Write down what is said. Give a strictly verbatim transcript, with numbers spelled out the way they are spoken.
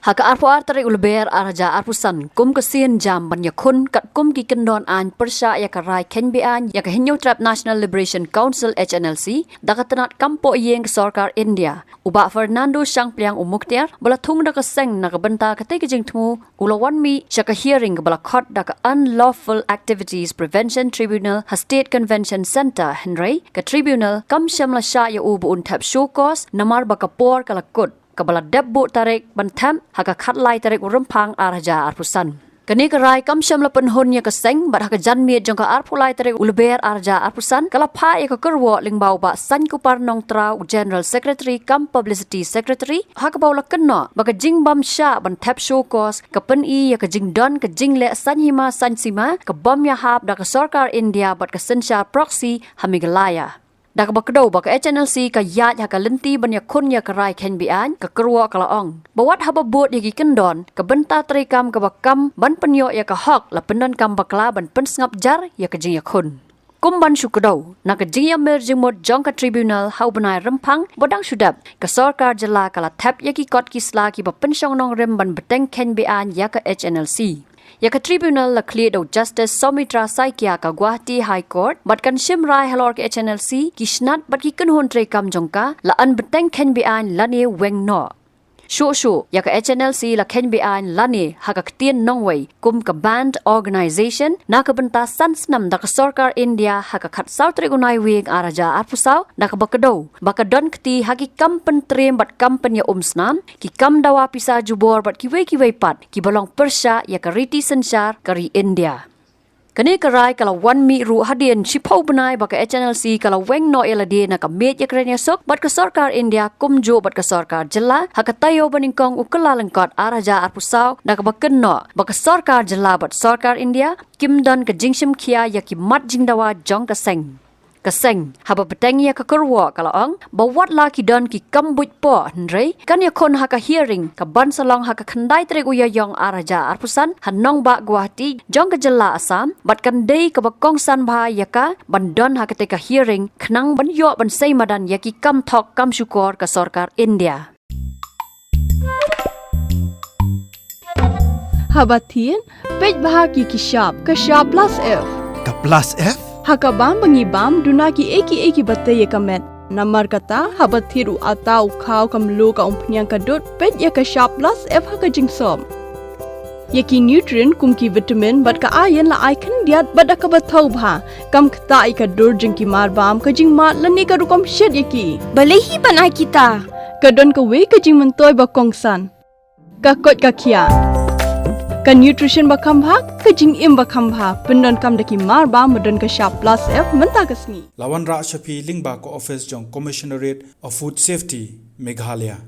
Ha ka arphew ar tarik u Lber ar hajar arphew san, kum ka sien jam ban ïakhun katkum ki kyndon aiñ pyrshah ïa ka rai kheiñ be-aiñ ïa ka Hynñiewtrep National Liberation Council, H N L C, da ka tnat kam poh ïing ka sorkar India, u Bah Fernando Shangpliang u Mukhtiar, ba la thung da ka seng na ka bynta katei ka jingthmu, u la wan mih sha ka hearing kaba la khot da ka Unlawful Activities Prevention Tribunal ha State Convention Centre, hynrei ka tribunal kam shym la shah ïa u ba un thep show cause namar ba ka por ka la kut, kaba la dep buh tarik ban thep ha ka khatlai tarik u Rymphang ar hajar arphew san. Kane ka rai kam shym la pynhun ïa ka seng, bad ha ka janmiet jong ka arphew lai tarik u Lber ar hajar arphew san, ka la phah ïa ka kyrwoh lyngba u Bah Sainkupar Nongtraw, u General Secretary cum Publicity Secretary, ha kaba u la kynnoh ba ka jingbym shah ban thep show cause ka pyni ïa ka jingdon ka jingleh saiñ hima saiñ sima kabym ïahap da ka sorkar India bad ka synshar proxy ha Meghalaya. Da kaba kdew ba ka H N L C ka ïaid ha ka lynti ban ïakhun ïa ka rai kheiñ be-aiñ, ka kyrwoh ka la ong ba wat haba bud ïa ki kyndon, ka bynta treikam kaba kam ban pynïoh ïa ka hok la pyndonkam bakla ban pynsngap jar ïa ka jingïakhun. Kum ban shu kdew, na ka jingïamir jingmut jong ka tribunal ha u bnai Rymphang ba dang shu dep, ka sorkar jylla ka la thep ïa ki kot ki sla kiba pynshong nongrim ban bteng kheiñ be-aiñ ïa ka H N L C. Ïa ka tribunal la khlieh da u Justice Soumitra Saikia ka Guwahati High Court, bad kan shim rai halor ka H N L C, ki snat bad ki kynhun treikam jong ka, la yn bteng kheiñ be-aiñ lane weng noh. Shuh shuh, ïa ka H N L C la kheiñ be-aiñ lane ha ka ktien nongwei kum ka banned organisation na ka bynta san snem da ka sorkar India ha ka khatsaw tarik u Naiwieng ar hajar arphew saw, da kaba kdew ba ka don kti ha ki kam pyntriem bad kam pynïaumsnam, ki kam dawa pisa jubor bad kiwei kiwei pat kiba long pyrshah ïa ka riti synshar ka ri India. Kane ka rai ka la wan mih ruh hadien shiphew bnai ba ka H N L C ka la weng noh ïa lade na ka miej ïakren ïasuk bad ka sorkar India kumjuh bad ka sorkar jylla ha ka taïew ba nyngkong u Kyllalyngkot ar hajar arphew saw, da kaba kynnoh ba ka sorkar jylla bad sorkar India kim don ka jingshim khia ïa ki mat jingdawa jong ka seng. Ka seng, haba bteng ïa ka kyrwoh ka la ong ba wat la ki don ki kam buit poh, hynrei kan ïakhun ha ka hearing kaban sa long ha ka khyndai tarik u Ïaïong ar hajar arphew san ha nongbah Guwahati jong ka jylla Assam, bad kan dei kaba kongsan bha ïa ka ban don ha katei ka hearing khnang ban ïoh ban sei madan ïa ki kam thok kam shukor ka sorkar India. Haba thied, peit bha ki ki shap, ka shap plus F. Ka plus F? Ha ka bam ba ngi bam, duna kiei kiei kiba tei ïa ka met. Namar kata, haba thied u atta, u khaw, ka mluh, ka umphniang, ka dud, peit ïa ka shap plus F ha ka jingsop. Ïa ki nutrient kum ki vitamin bad ka iron la ai khyndiat bad da kaba thaw bha. Kam ktah ïa ka dur jong ki marbam, ka jingmad lane ka rukom shet ïa ki. Balei hi ban ai kita? Ka don kawei ka jingmyntoi ba kongsan. Ka koit ka khiah. Ka nutrition ba kham bha, ka jingim ba kham bha. Pyndonkam da ki marbam ba don ka shap plus F mynta ka sngi. La wanrah sha phi lyngba ka office jong Commissionerate of Food Safety, Meghalaya.